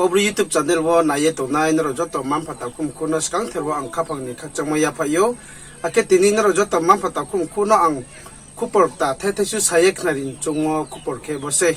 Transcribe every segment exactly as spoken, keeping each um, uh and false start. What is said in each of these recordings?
Kaubru YouTube channel wo nai ye tongnai nrao joto mma-mpha takhu mkhu no skangther wo ang khaphang ni khakchangmo yaphaih ou. Akhe tini nrao joto mma-mpha takhu mkhu no ang khupor kta thai thai su sa ye khnari ni choungmo khupor khe bo sei.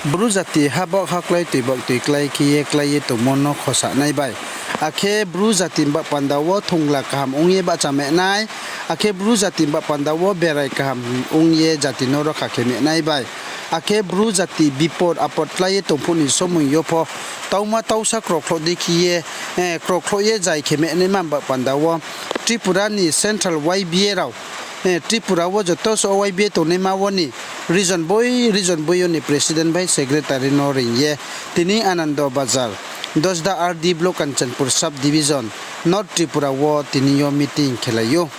Bru jati ha baoh ha klái, toi baoh toi klái khe ye klái ye tongmo no khosa nai bai, akhe Bru jati ni baoh panda wo thongla kaham ong ye bahcha mehnai, akhe Bru jati ni baoh panda wo berai kaham ong ye jati no rokha khe mehnai bai, akhe Bru jati bipod apod klái ye tong phuh ni somoing yo pho tauma tausa krokhloh dei khe ye, eh, krokhloh ye zai khe mehnaima ni baoh panda wo Tripura ni central Y B A rao, eh, Tripura wo joto suh Y B A tongnaima wo ni region boi region boi yo ni president bai secretary no reing ye tini Anando Bazar, Dasda R D block, Kanchanpur sub division, North Tripura wo tini yo meeting khelai ou.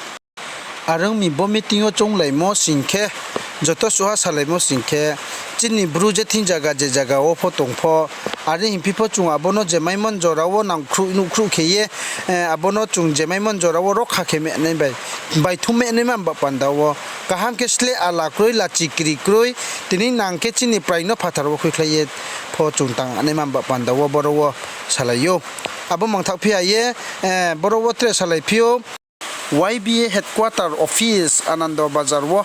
Are ong mi bo meeting yo chounglaimo sing khe, joto suh ha salaimo sing khe, chini Bru je thing zaga je zaga wo pho tong pho, are hingphi pho chung abo no je maimo ni jora wo nangkhruh nuhkhruh khe ye, eh, abo no chung je maimo ni jora wo rokha khe mehnai bai, baithum mehnai man ba panda wo, kaham khe sleh ala kroi, lachi kri kroi, tini nang khe chini prai no phathar wo khuikhlai ye pho chung tang nai man ba panda wo boro wo salai ou. Abo mangthaoh phi ha ye, eh, boro wo tre salai phi ou. Y B A headquarter office Anando Bazar wo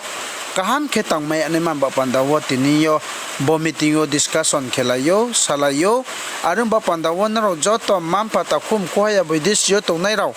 kaham khe tangmai nai man ba panda wo tini yo bo meeting yo discussion khelai ou, salai ou. Are ong ba panda wo nrao joto mma-mpha takhu mkhu haya boidesi yo tongnai rao,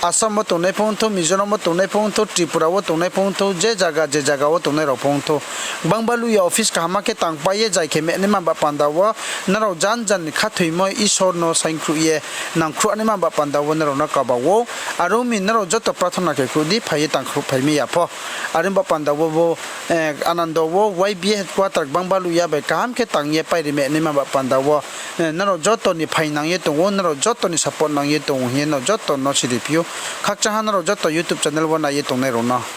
Assam wo tongnai pho ongthou, Mizoram wo tongnai pho ongthou, Tripura wo tongnai pho ongthou, je zaga je zaga wo tongnai rao pho ongthou, gbangba luh ya office kaham khe tangpai ye zai khe mehnai man ba panda wo, nrao jan jan ni khathoimo Isor no saingkhruh ye nangkhruh nai man ba panda wo nrao no kaba ou. Are ong mi nrao joto prathona khe khruh di, phai ye tangkhruh phai mi ya pho. Are ong ba panda wo bo, eh, Anando wo Y B A headquarter gbangba luh ya bai kaham khe tang ye pairi mehnai man ba panda wo, eh, nrao joto ni phaing nang ye tong ou, nrao joto ni support nang ye tong ou hing ye nrao joto no siri phi ou. Khakchang ha nrao joto YouTube channel wo nai ye tongnai rao no.